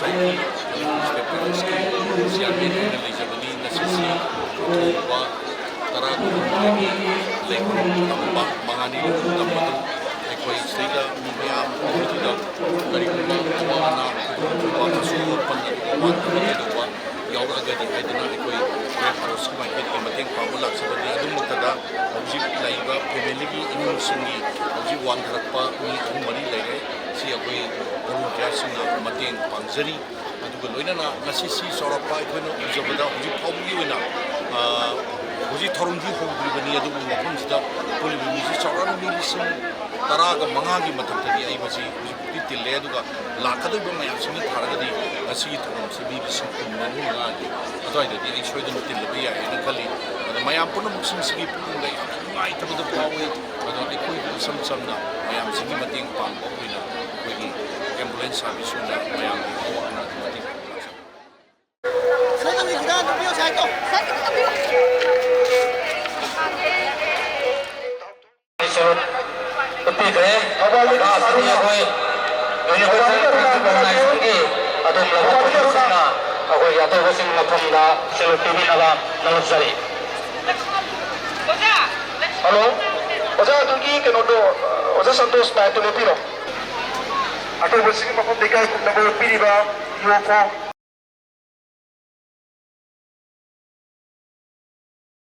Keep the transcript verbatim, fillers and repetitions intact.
State ꯄꯨꯂꯤꯁꯀꯤ chairman ꯑꯣꯏꯅ ꯂꯩꯖꯕꯅꯤ꯫ ꯉꯁꯤꯁꯤ ꯑꯊꯨꯕ ꯇꯔꯥ ꯀꯨꯟꯒꯤ ꯂꯩꯐꯝ ꯇꯝꯕ ꯃꯉꯥꯅꯤ ꯂꯩꯐꯝ ꯇꯝꯕꯗꯨ ꯑꯩꯈꯣꯏ ꯁꯤꯗꯩꯗ ꯃꯤ ꯃꯌꯥꯝ ꯑꯗꯨꯗ ꯀꯔꯤꯒꯨꯝꯕ ꯑꯋꯥ ꯑꯅꯥ ꯈꯨꯗꯣꯡꯊꯤꯕ ꯑꯁꯣꯛ ꯑꯄꯟ ꯑꯗꯨꯒ ꯋꯥꯠꯇꯕ ꯀꯩꯗꯧꯕ ꯌꯥꯎꯔꯛꯑꯒꯗꯤ ꯍꯥꯏꯗꯨꯅ ꯑꯩꯈꯣꯏ ꯔꯦꯗ ꯀ꯭ꯔꯣꯁꯀꯤ ꯃꯥꯏꯀꯩꯗꯒꯤ ꯃꯇꯦꯡ ꯄꯥꯡꯕ ꯂꯥꯛꯆꯕꯅꯤ꯫ ꯑꯗꯨꯃꯛꯇꯗ ꯍꯧꯖꯤꯛ ꯂꯩꯔꯤꯕ ꯐꯦꯃꯤꯂꯤꯒꯤ ꯏꯃꯨꯡꯁꯤꯡꯒꯤ ꯍꯧꯖꯤꯛ ꯋꯥꯟꯊꯔꯛꯄ ꯃꯤ ꯑꯍꯨꯝ ꯃꯔꯤ ꯂꯩꯔꯦ꯫ ꯁꯤ ꯑꯩꯈꯣꯏ ꯚꯣꯂꯨꯟꯇꯤꯌꯥꯔꯁꯤꯡꯅ ꯃꯇꯦꯡ ꯄꯥꯡꯖꯔꯤ꯫ ꯑꯗꯨꯒ ꯂꯣꯏꯅꯅ ꯉꯁꯤ ꯁꯤ ꯆꯥꯎꯔꯥꯛꯄ ꯑꯩꯈꯣꯏꯅ ꯎꯖꯕꯗ ꯍꯧꯖꯤꯛ ꯐꯥꯎꯕꯒꯤ ꯑꯣꯏꯅ, ꯑ, ꯍꯧꯖꯤꯛ ꯊꯧꯔꯝꯗꯤ ꯍꯧꯗ꯭ꯔꯤꯕꯅꯤ, ꯑꯗꯨꯕꯨ ꯃꯐꯝꯁꯤꯗ ꯄꯨꯜꯂꯤꯕ ꯃꯤꯁꯤ ꯆꯥꯎꯔꯥꯛꯅ ꯃꯤ ꯂꯤꯁꯤꯡ ꯇꯔꯥꯒ ꯃꯉꯥꯒꯤ ꯃꯊꯛꯇꯗꯤ ꯑꯩ ꯃꯁꯤ ꯍꯧꯖꯤꯛ ꯇꯤꯜꯂꯦ꯫ ꯑꯗꯨꯒ ꯂꯥꯛꯀꯗꯧꯔꯤꯕ ꯃꯌꯥꯝꯁꯤꯅ ꯊꯥꯔꯒꯗꯤ ꯉꯁꯤꯒꯤ ꯊꯧꯔꯝꯁꯤ ꯃꯤ ꯂꯤꯁꯤꯡ ꯀꯨꯟ ꯃꯔꯤ ꯃꯉꯥꯒꯤ ꯑꯗꯨꯋꯥꯏꯗꯗꯤ ꯑꯩ ꯁꯣꯏꯗꯅ ꯇꯤꯜꯂꯕ ꯌꯥꯏ ꯍꯥꯏꯅ ꯈꯜꯂꯤ꯫ ꯑꯗꯣ ꯃꯌꯥꯝ ꯄꯨꯝꯅꯃꯛꯁꯤꯡꯁꯤꯒꯤ ꯄꯨꯛꯅꯤꯡꯗ ꯌꯥꯝꯅ ꯅꯨꯡꯉꯥꯏꯇꯕꯗ ꯐꯥꯎꯏ꯫ ꯑꯗꯣ ꯑꯩꯈꯣꯏꯒꯤ ꯏꯁꯝ ꯁꯝꯅ ꯃꯌꯥꯝꯁꯤꯒꯤ ꯃꯇꯦꯡ ꯄꯥꯡꯕ ꯑꯣꯏꯅ ꯑꯩꯈꯣꯏꯒꯤ ꯑꯦꯝꯕꯨꯂꯦꯟꯁ ꯁꯥꯔꯚꯤꯁ ꯑꯣꯏꯅ ꯃꯌꯥꯝꯒꯤ ꯑꯋꯥ ꯑꯅꯥꯒꯤ ꯃꯇꯦꯡ ꯄꯥꯡꯕ ꯂꯥꯛꯆꯕꯅꯤ꯫ ꯎꯠꯄꯤꯈ꯭ꯔꯦ꯫ ꯃꯈꯥ ꯑꯁꯤꯗꯤ ꯑꯩꯈꯣꯏ ꯌꯨꯅꯤꯚꯔꯁꯦꯜ ꯔꯤꯀꯣꯛꯅꯥꯏꯖꯦꯁꯟꯒꯤ ꯑꯗꯨꯒꯨꯝꯂꯕ ꯊꯧꯔꯝꯁꯤꯡꯅ ꯑꯩꯈꯣꯏꯒꯤ ꯑꯇꯣꯞꯄꯁꯤꯡ ꯃꯐꯝꯗ ꯁꯦꯜ ꯄꯤꯕꯤꯅꯕ ꯅꯝꯂꯛꯆꯔꯤ꯫ ꯍꯜꯂꯣ, ꯑꯣꯖꯥ, ꯑꯗꯨꯒꯤ ꯀꯩꯅꯣꯗꯣ, ꯑꯣꯖꯥ ꯁꯟꯇꯣꯁ ꯃꯥꯏꯛꯇꯣ ꯂꯦꯞꯄꯤꯔꯣ꯫ ꯑꯇꯣꯞꯄꯁꯤꯡꯒꯤ ꯃꯐꯝꯗ ꯏꯀꯥꯏ ꯈꯨꯝꯅꯕ ꯎꯠꯄꯤꯔꯤꯕ ꯏꯌꯣꯐꯣ